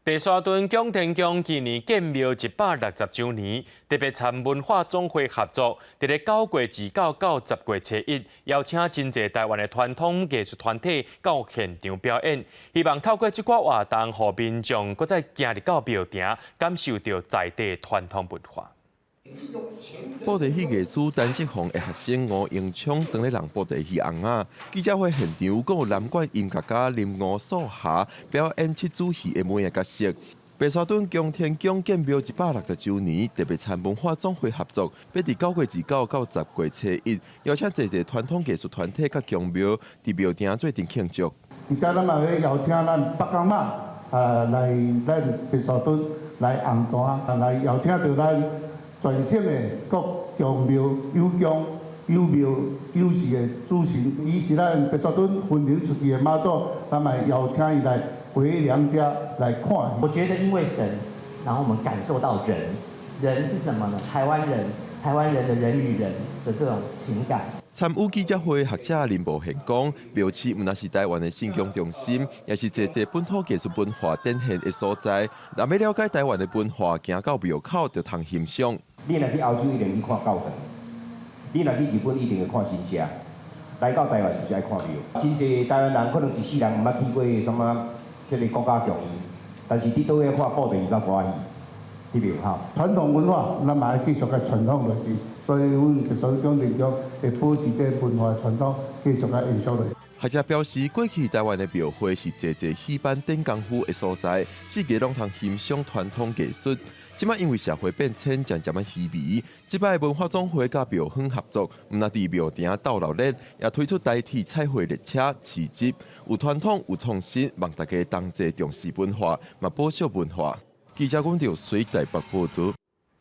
白沙屯蔣天宮今年建廟160週年，特別參文化總會合作，佇咧9月29到10月初一，邀請真濟台灣的傳統藝術團體到現場表演，希望透過這寡活動，予民眾閣再行入到廟埕，感受著在地傳統文化。布袋戲藝師陳世宏的學生吳榮昌當咧弄布袋戲尪仔。記者會現場，閣有南管音樂家林吳素霞表演七子戲的每一角色。白沙屯蔣天宮建廟160週年，特別參文化總會合作，欲佇9月29到10月初一，邀請濟濟傳統藝術團體佮宮廟佇廟埕做陣慶祝。而且咱嘛欲邀請咱北港媽啊來咱白沙屯來紅壇，來邀請著咱全省的各宮廟有宮有廟有寺的主神，伊是咱白沙屯分靈出去的媽祖，咱嘛邀請伊來回娘家來看。我覺得因為神，然後我們感受到人，人是什麼呢？台灣人，台灣人的人與人的這種情感。參與記者會學者林無賢講，廟市毋但是台灣的信仰中心，也是濟濟本土藝術文化展現的所在。若欲了解台灣的文化，行到廟口就通欣賞。你若去歐洲一定去看教堂，你若去日本一定會看神社，來到台灣就是愛看廟。真濟台灣人可能一世人毋捌去過啥物這个國家劇院，但是你佗位看布袋戲佮歌仔戲，佇廟口。傳統文化，咱嘛愛繼續共傳統落去，所以阮白沙屯蔣天宮會保持這个文化傳統，繼續共延續落去。學者表示，過去台灣的廟會是濟濟戲班練功夫的所在，四界攏通欣賞傳統藝術。這擺因為社會變遷，漸漸仔稀微。這擺文化總會佮廟方合作，毋但佇廟埕鬥鬧熱，也推出台鐵彩繪列車市集，有傳統有創新，望大家同齊重視文化，嘛保守文化。記者阮著水台北報導。